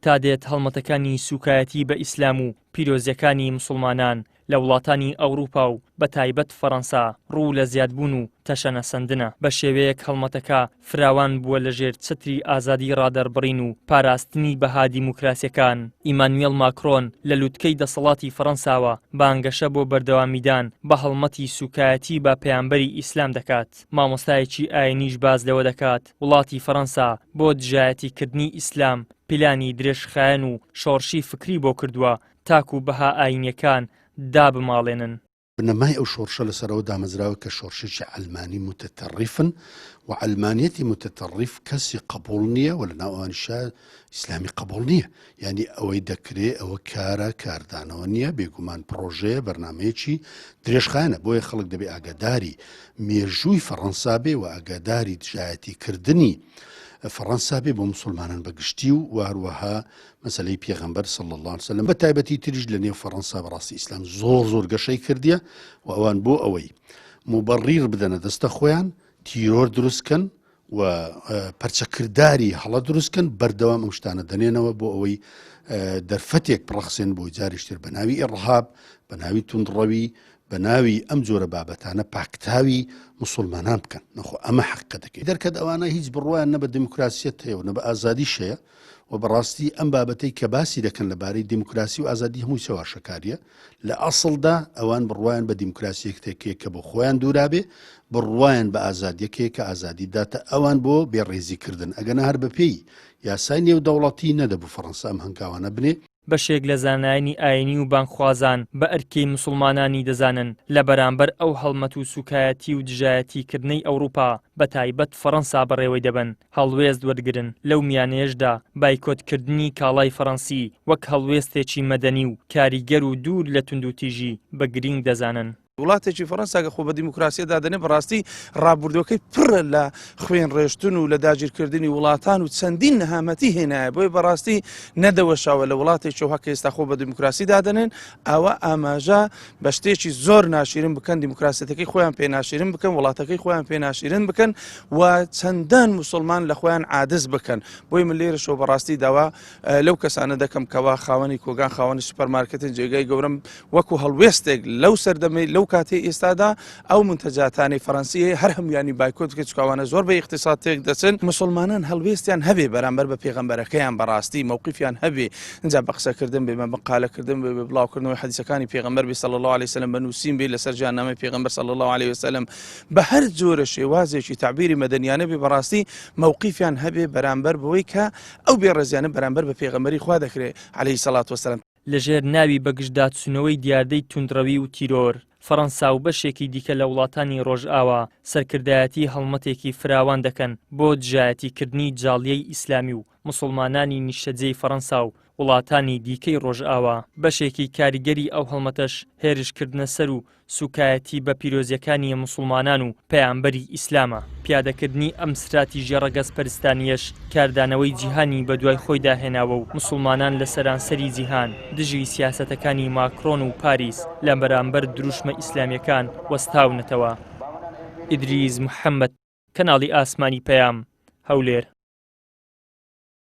تا دێت هەڵمەتەکانی سووکایەتی بە ئیسلام و پیرۆزییەکانی موسڵمانان لە وڵاتانی ئەوروپا و بە تایبەت فەڕەنسا ڕوو لە زیادبوون و تەشەنەسەندنە، بە شێوەیەک هەڵمەتەکە فراوان بووە لە ژێر چەتری ئازادی ڕادەربڕین و پاراستنی بەها دیموکراسیەکان. ئیمانوێڵ ماکرۆن لە لوتکەی دەسەڵاتی فەڕەنساوە بانگەشە بۆ بەردەوامیدان بە هەڵمەتی سووکایەتی بە پەیامبەری ئیسلام دەکات. مامۆستایەکی ئاینیش باس لەوە دەکات وڵاتی فەڕەنسا بۆ دژایەتیکردنی ئیسلام پلانی درێژخایەن و شۆڕشی فکری بۆ کردووە تاکو بەها ئایینیەکان دابماڵێنن. بنەمای ئەو شۆڕشە لەسەر ئەوە دامەزراوە کە شۆڕشێکی عەلمانی موتەتەڕیفن و عەلمانیەتی موتەتەڕیف کەسی قبوڵ نییە و لەناو ئەوانیشا ئیسلامی قبوڵ نییە یعنی ئەوەی دەکرێ ئەوە کارە کاردانەوە نییە بێگومان پڕۆژەیە بەرنمەیەکی درێژخایەنە بۆیە خەڵک دەبێ ئاگاداری مێژووی فەڕەنسا بێ و ئاگاداری دژایەتی کردنی فەڕەنسا بێ بۆ مسلمانان بەگشتی و هەروەها مەسەلەی پێغەمبەر صلی اللە علیە وسلم بە تایبەتی تریش لە نێو فەڕەنسا بەڕاستی ئیسلام زۆر زۆر گەشەی کردیە و ئەوان بۆ ئەوەی موبەڕیر بدەنە دەستە خۆیان تیرۆر دروستکەن و پەرچەکرداری هەڵە دروستکەن بەردەوام ئەم شتانە دەنێنەوە بۆ ئەوەی دەرفەتێک بڕەخسێن بۆی جاریشتر بە ناوی ئێڕهاب بە ناوی توندڕەوی بە ناوی ئەم جۆرە بابەتانە پاکتاوی مسلمانان بکەن نەخۆ ئەمە حقەتەکەی دەرکەت ئەوانە هیچ بڕوایان نە بە دیموکراسیەت هەیە و نە بە ئازادیش هەیە و بەڕاستی ئەم بابەتەی کە باسی دەکەن لەبارەی دیموکراسی و ئازادی هەمووی چەواشەکاریە لە ئەسڵدا ئەوان بڕوایان بە دیموکراسیەکتێکەیە کە بۆ خۆیان دوورابێ بڕوایان بە ئازادیەکەیە کە ئازادی داتە ئەوان بۆ بێڕێزی کردن ئەگەنا هەر بەپێی یاسای نێودەوڵەتی نەدەبوو فەڕەنسا ئەم هەنگاوانە بنێ. بەشێک لە زانایانی ئایینی و بانگخوازان بە ئەرکی موسڵمانانی دەزانن لە بەرامبەر ئەو هەڵمەت و سوکایەتی و دژایەتی کردنەی ئەوروپا بە تایبەت فەڕەنسا بەڕێوەی دەبەن هەڵوێست وەرگرن، لەو میانەیەشدا بایکۆتکردنی کاڵای فەڕەنسی وەک هەڵوێستێکی مەدەنی و کاریگەر و دوور لە توندوتیژی بە گرینگ دەزانن. وڵاتێکی فەڕەنسا کە خۆ بە دیموکراسیە دادەنێ بەڕاستی ڕابوردوەکەی پڕە لە خوێن ڕێشتن و لە داگیرکردنی وڵاتان و چەندین نەهامەتی هێنایە بۆیە بەڕاستی نەدەوەشاوە لە وڵاتێکیەوە کە ئێستا خۆ بە دیموکراسی دادەنێن ئاوا ئاماژە بە شتێکی زۆر ناشیرن بکەن دیموکراسیەتەکەی خۆیان پێ ناشیرن بکەن وڵاتەکەی خۆیان پێ ناشیرن بکەن و چەندان موسڵمان لە خۆیان عادز بکەن بۆی من لێرەشەوە بەڕاستی داوا لەو کەسانە دەکەم کەوا خاوەنی کۆگان خاوەنی سوپەرمارکێتن جێگای گەورەم وەکو هەڵوێستێک لەو سەردەمەی لەو کاتەی ئێستادا ئەو منتەجاتانەی فەرەنسی هەیە هەر هەمویانی بایکۆت بکەن چونکە ئەوانە زۆر بە ئیقتیساد تێک دەچن مسوڵمانان هەڵوێستیان هەبێ بەرامبەر بە پێغەمبەرەکەیان بەڕاستی مەوقیفیان هەبێ ئینجا بە قسەکردن بێ بە مقالەکردن بێ بە بڵاوکردنەوەی حەدیسەکانی پێغەمبەر بێ صلی الله علیه وسلم بە نووسین بێ لەسەر ژیاننامەی پێغەمبەر صلی الله علیه وسلم بە هەر جۆرە شێوازێکی تەعبیری مەدەنیانە بێ بەڕاستی مەوقیفیان هەبێ بەرامبەر بەوەی کە ئەو بێڕێزیانە بەرامبەر بە پێغەمبەری خوا دەکرێ علیه الصلاة والسلام. لەژێر ناوی بەگژداچوونەوەی دیاردەی توندڕەوی و تیرۆر، فەڕەنسا و بەشێکی دیکە لە وڵاتانی ڕۆژئاوا سەرکردایەتی هەڵمەتێکی فراوان دەکەن بۆ دژایەتیکردنی جاڵیەی ئیسلامی و موسڵمانانی نیشتەجێی فەڕەنسا و وڵاتانی دیکەی ڕۆژئاوا. بەشێکی کاریگەری ئەو هەڵمەتەش هێرشکردنە سەر و سوکایەتی بە پیرۆزیەکانی موسڵمانان و پەیامبەری ئیسلامە. پیادەکردنی ئەم ستراتیژیە ڕەگەزپەرستانیەش کاردانەوەی جیهانی بەدوای خۆیدا هێناوە و موسڵمانان لە سەرانسەری جیهان دژی سیاسەتەکانی ماکرۆن و پاریس لە بەرامبەر دروشمە ئیسلامیەکان وەستاونەتەوە. ئیدریس محەمەد، کەناڵی ئاسمانی پەیام، هەولێر.